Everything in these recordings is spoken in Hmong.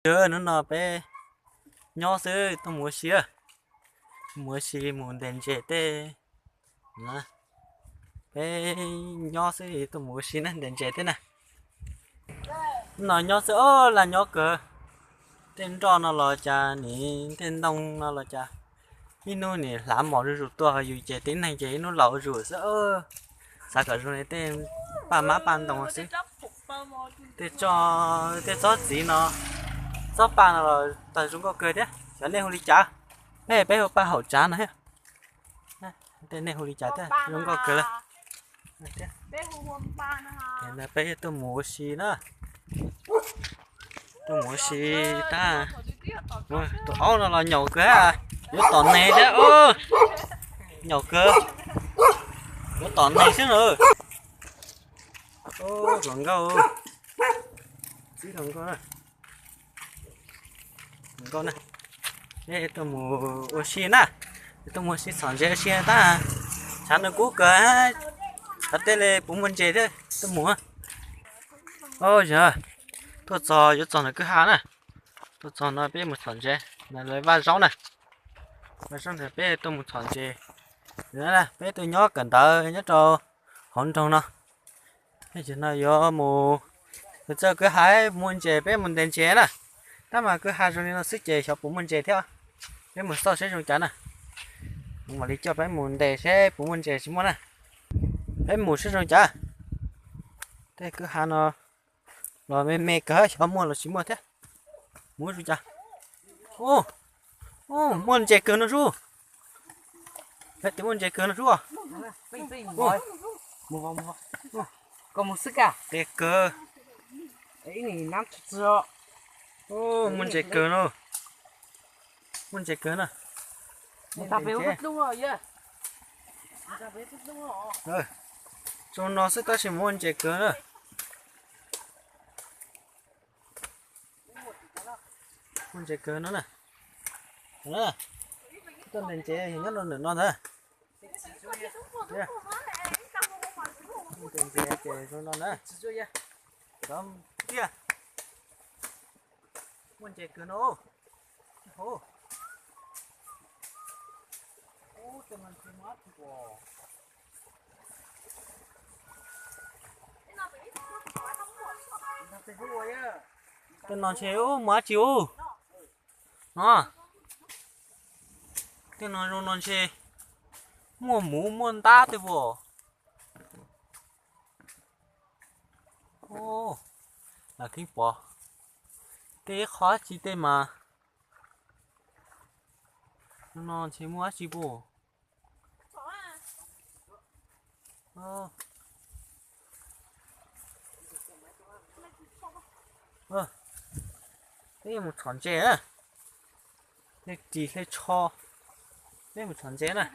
Hnub no peb nyob xwb, tuaj mus ua si, mus ua si mus ntes ntses tej. Peb nyob xwb, tuaj mus ua si na, ntes ntses tej na. Hnub no nyob xwb, o, laj nyob kawg. Tej nroj no los cas nim, tej ntoo no los cas, ib hnub nim hlav mos zuj zus tuaj, yus ces tib neeg ces ib hnub laus zuj zus xwb. Xav kom zoo li tej paj mab paj ntoo xwb. Tej tso, tej tsob txiv no, tsob paj no los tag zoo nkauj kawg thiab. Xyov nej hu li cas, peb, peb hu paj haum tsav no thiab. Tej nej hu li cas thiab, zoo nkauj kawg li. Peb tuaj mus ua si na. Tuaj mus ua si tab, tus aub no los nyaum kawg, yuav tom neeg thiab. Nyaum kawg, yuav tom neeg xwb na. Hluas nkauj, txib hluas nkauj na. Hluas nkauj na, peb tuaj mus ua si na, tuaj mus ua si txhom ntses ua si tab. Tshav nws kub kawg, xyov tej li puas muaj ntses thiab, tuaj mus. Yog, tuaj txog, yuav txog ntawm kwj ha na. Tuaj txog no peb mus txhom ntses, ntawm lawv vaj zaub na. Vaj zaub ntawd peb tuaj mus txhom ntses. Peb tuaj nyob kawm ntawv nyob rau hauv nroog no. Ces no yuav mus, mus txog kwj ha muaj ntses peb mus ntes ntses na. Tab mas kwj ha zoo li no xwb ces xyov puas muaj ntses thiab. Peb mus xauj seb zoo cas na. Kuv mam li coj peb mus ntes seb puas muaj ntses tsis muaj na. Peb mus seb zoo cas. Tej kwj ha no los me me kawg, xyov muaj los tsis muaj thiab. Mus zoo cas. Muaj ntses kawg no sub. Peb tias muaj ntses kawg no sub. Koj mus xwb kawg. Muaj ntses kawg no. Muaj ntses kawg na. Zoo no xwb tab sis muaj ntses kawg na. Muaj ntses kawg no na. Tuaj ntes ntses nyob rau ntawm no ntag. Ntes ntses ces zoo no na. Tiag. Muaj ntses kawg no. Tej no ntshe ub muaj dab tsi ub. No, tej no zoo no ntshe muaj muv muaj ntab tej puas. Lam kheev pom tej ib qho dab tsi tej mas. No ntshe muaj dab tsi puas. Peb mus txhom ntses, hle ris hle tsho, peb mus txhom ntses na.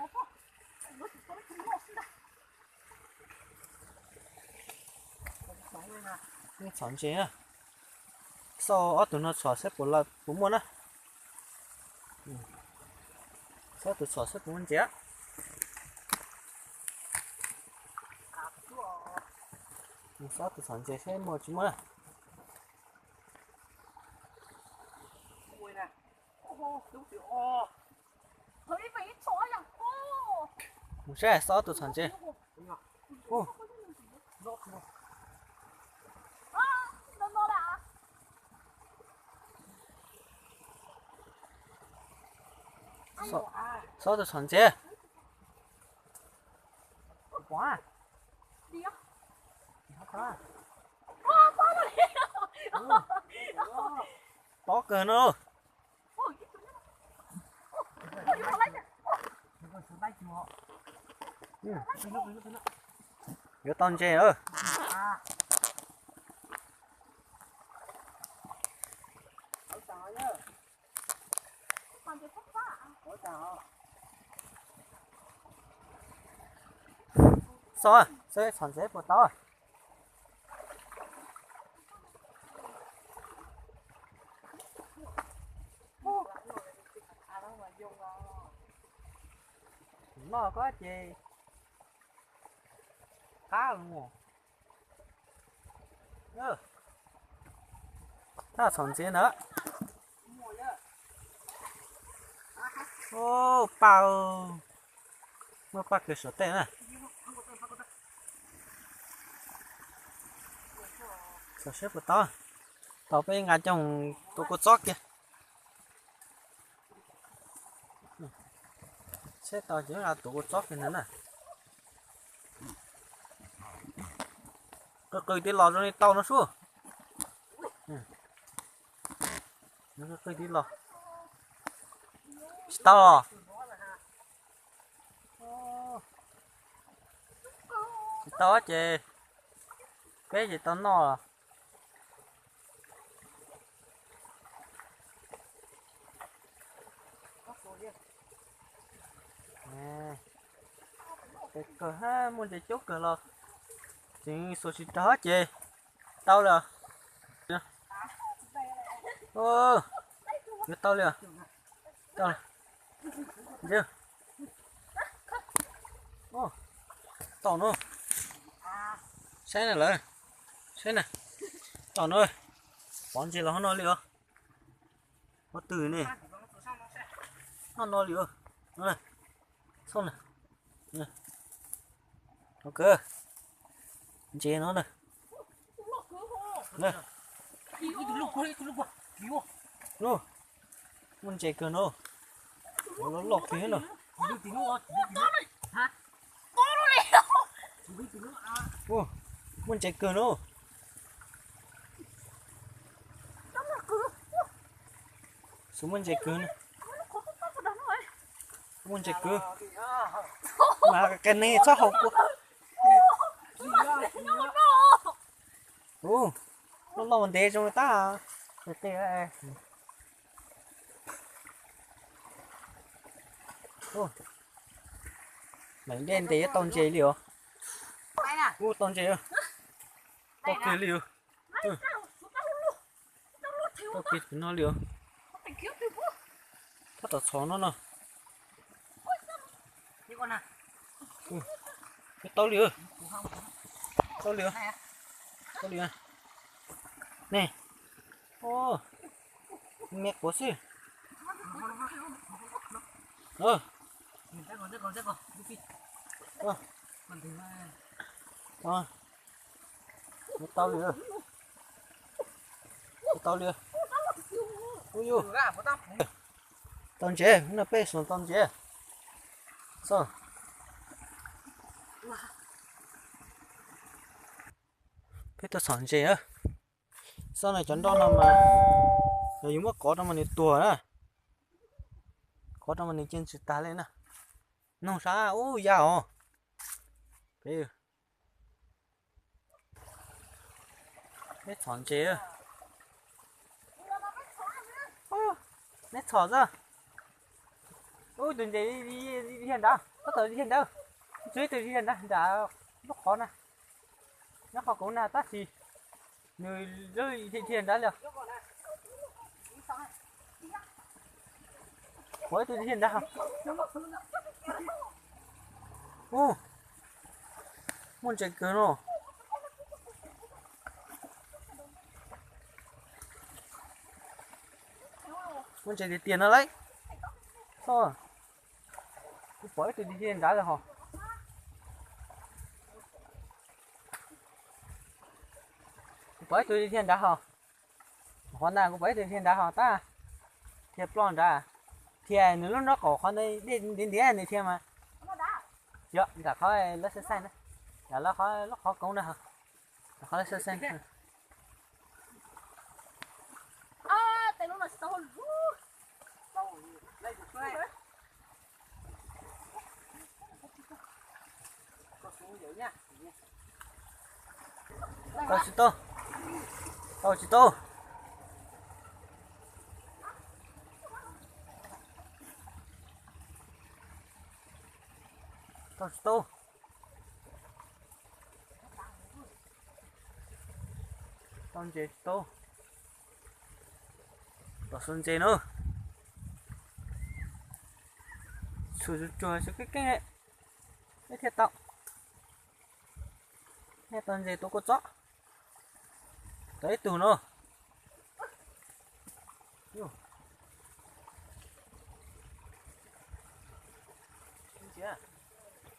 Txhom ntses na, xauj ob tug no txhom saib puas muaj na. Xauj ob tug txhom saib puas muaj ntses. Xauj ob tug txhom ntses saib muaj tsis muaj na. Mus saib xauj ob tug txhom ntses. Xauj ob tug txhom ntses. Tob kawg no. Yuav tau ntses. Xauj, xauj txhom ntses puas tau. Noj koj ces qab los. Thaj txhom ntses ntawd. Ub, paj, muaj paj kawg saum tej na. Xyov seb puas tau. Tau peb nqa coj mus tua kua txob kiag. Seb tau ces nqa tua kua txob kiag ntag na. Qw qw tib los zoo li tau no sub. Qw qw tib los. Tsis tau. Tsis tau ces peb ces tau noj. Tes kawg hab, muaj ntses coob kawg los tseem xuas tsis raug ces tau lawm. Yuav tau li os. Tau no. Saib na lawm. Saib na. Tau no. Pov ntses los ho no li os. Ua twg ne? Ho no li os. Xauj na. Ok. Ntses no na. Muaj ntses kawg no. Loj loj kawg no. Muaj ntses kawg no. Xub muaj ntses kawg no. Muaj ntses kawg. Mas qe ne txhob haus kua. Ub, loj loj ntev zoo tag. Ub, meem dej ntes yuav tau ntses li os. Ub, tau ntses. Tau kiag li os. Tau kiag no li os. Tab tom txhom no no. Tau li os. Tau li os. Tau li os. Ne. Ub, me quav xwb. Tau li os. Tau li os. Ub, tau ntses no, peb xuas tau ntses. Xauj. Peb tuaj txhom ntses. Xauj na, cov nroj no mas yus muab kov rau mas nws tuag na. Kov rau mas nws cia tsis tag li na. Noog sab ub ya os. Peb txhom ntses. Neb txhom xwb. Ub, tus ntses dhia nrad, tab tom dhia nrad. Tshuav ib tug dhia nrad nram lub qhov na, nyob qhov kuv na tab sis nws dhia nrad li. Pom ib tug dhia nrad. Ub, muaj ntses kawg no. Muaj ntses tiag tiag no lauj. Kuv pom ib tug dhia nrad lawm hos. Kuv pom ib tug dhia nrad hos. Qhov ntawd kuv pom ib tug dhia nrad hos tab dhia ploj nrad. Dhia nws lub nrob qaum qhov ntawd dej ntiav ntiav nws dhia mas. Yog nram qhov lawv xaij xaij na, nram lawv qhov lub qhov koob na, nram qhov lawv xaij xaij. Tau tsis tau? Tau tsis tau? Tau tsis tau? Tau ntses tsis tau? Los xuas ntses na. Txhum tsuag tsuag xwb keeb keeb, peb thiaj tau. Nej tau ntses tua kua txob. Tau ib tug no.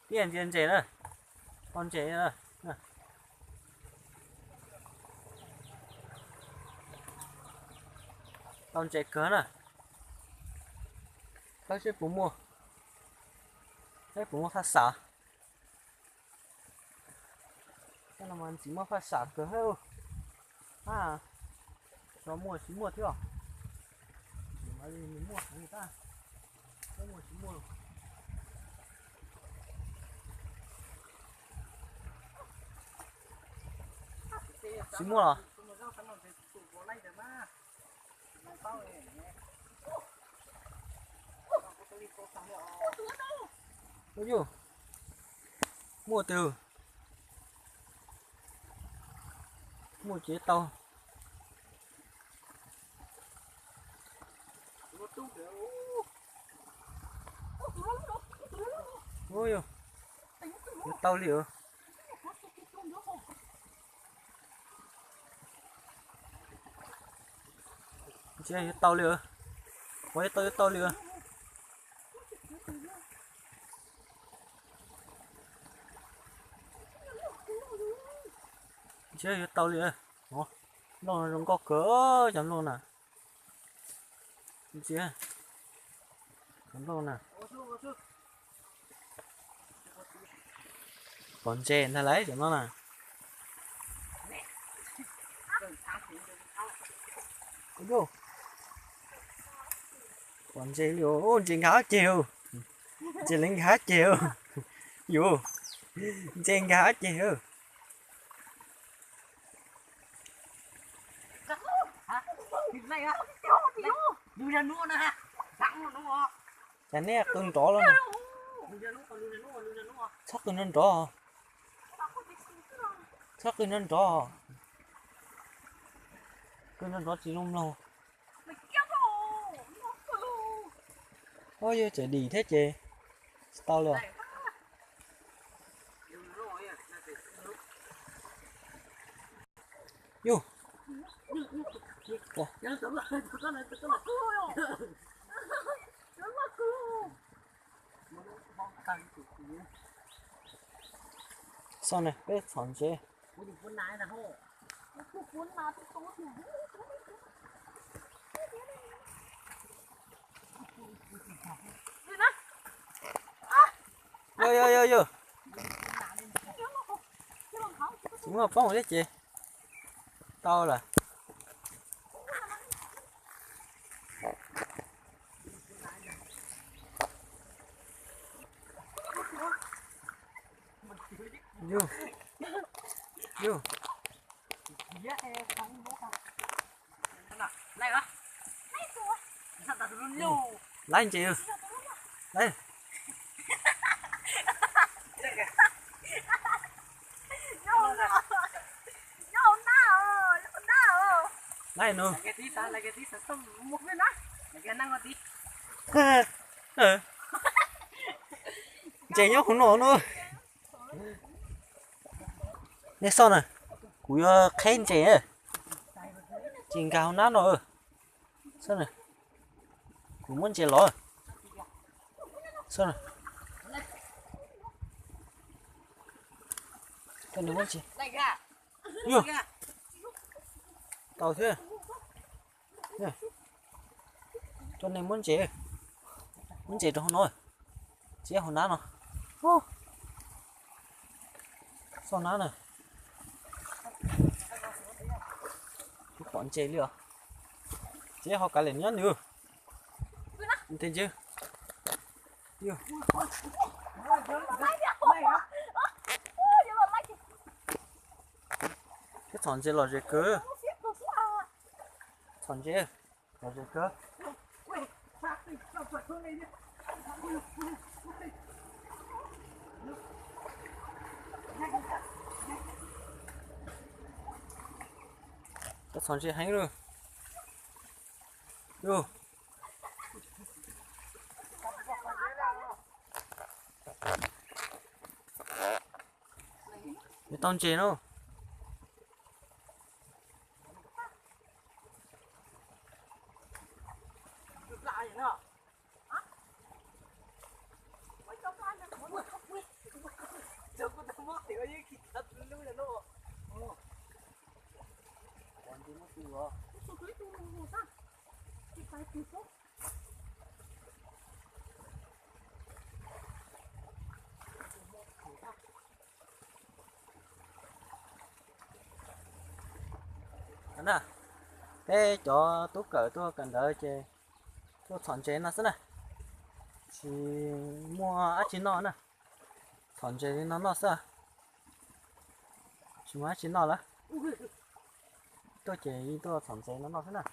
Tiaj ntsia ntses na, tau ntses na. Tau ntses kawg na. Saib seb puas muaj, saib puas muaj phaj xav. Tej no mas ntxim muaj phaj xav kawg. Ab, xyov muaj tsis muaj thiab. Muaj, muaj tsis muaj. Tsis muaj los? Ub, muaj twg, muaj ces tau. Ub, yuav tau li os. Ntsia yuav tau li os. Ua yuav tau, yuav tau li os. Ntsia yuav tau li os. Nplooj no zoo nkauj kawg cov nplooj na. Ntsia, cov nplooj na. Pom ntses ntag lauj cov no na. Pom ntses li, ntses nkag ob ceg, ntses li nkag ob ceg, yus, ntses nkag ob ceg. Cas nej qw nrov los na? Txhob qw nrov nrov. Txhob qw nrov nrov. Qw nrov nrov tsis zoo mloog. Ua yog tseem dim thiab ces tsis tau li os. Yus, xauj na peb txhom ntses. Yog yog yog yog. Tsis muaj poob thiab ces tau lawm. Yus, yus. Laib ntses, laib. Laib no. Ntses nyob hauv no no. Nej xauj na, kuv yuav qheb ntses, ntses nkag hauv nab no. Xauj na, kuv muab ntses los. Xauj na, coj nws muab ntses. Yus, tau thiab. Coj nej muab ntses, muab ntses rau hauv no, tsis hauv nab no. Xauj nab na. Tsis pom ntses li os. Tsis hauv kav liam nyob nws. Ntses, peb txhom ntses lom zem kawg. Txhom ntses lom zem kawg. Peb txhom ntses heev lawm. Yus, yuav tau ntses no. Na, peb cov tub kawm tuaj kawm ntawv ces tuaj txhom ntses no xwb na, tsis muaj dab tsi noj na, txhom ntses li no noj xwb, tsis muaj dab tsi noj lawm. Tuaj ces yeej tuaj txhom ntses no noj xwb na.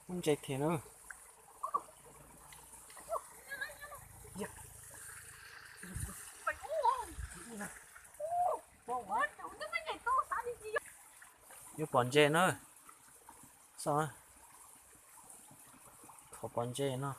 Ntses thiab na. Yuav pom ntses na. Xauj, thov pom ntses no.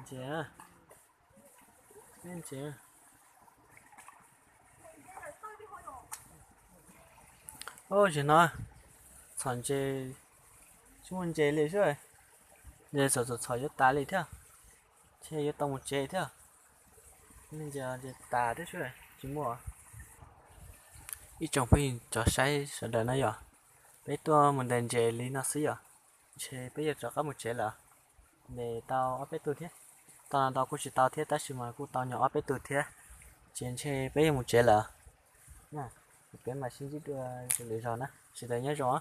Ntses, ntses. Ub, zaum no txhom ntses tsis muaj ntses li xwb, ntses txhom txhom txhom yuav tas li thiab, ntshe yuav tau mus tsev thiab. Ntses, ntses tas thiab xwb, tsis muaj. Ib tsoom phooj ywg cov saib sawv daws na yom, peb tuaj mus ntes ntses li no xwb yom, ntshe peb yuav rov qab mus tsev lawm. Ntes tau ob peb tug thiab, tau no tau kuj tsis tau thiab tab sis mas kuj tau nyuam ob peb tug thiab, ces ntshe peb yuav mus tsev lawm. Peb mam sib ntsib dua lwm zaus na, sawv daws nyob zoo.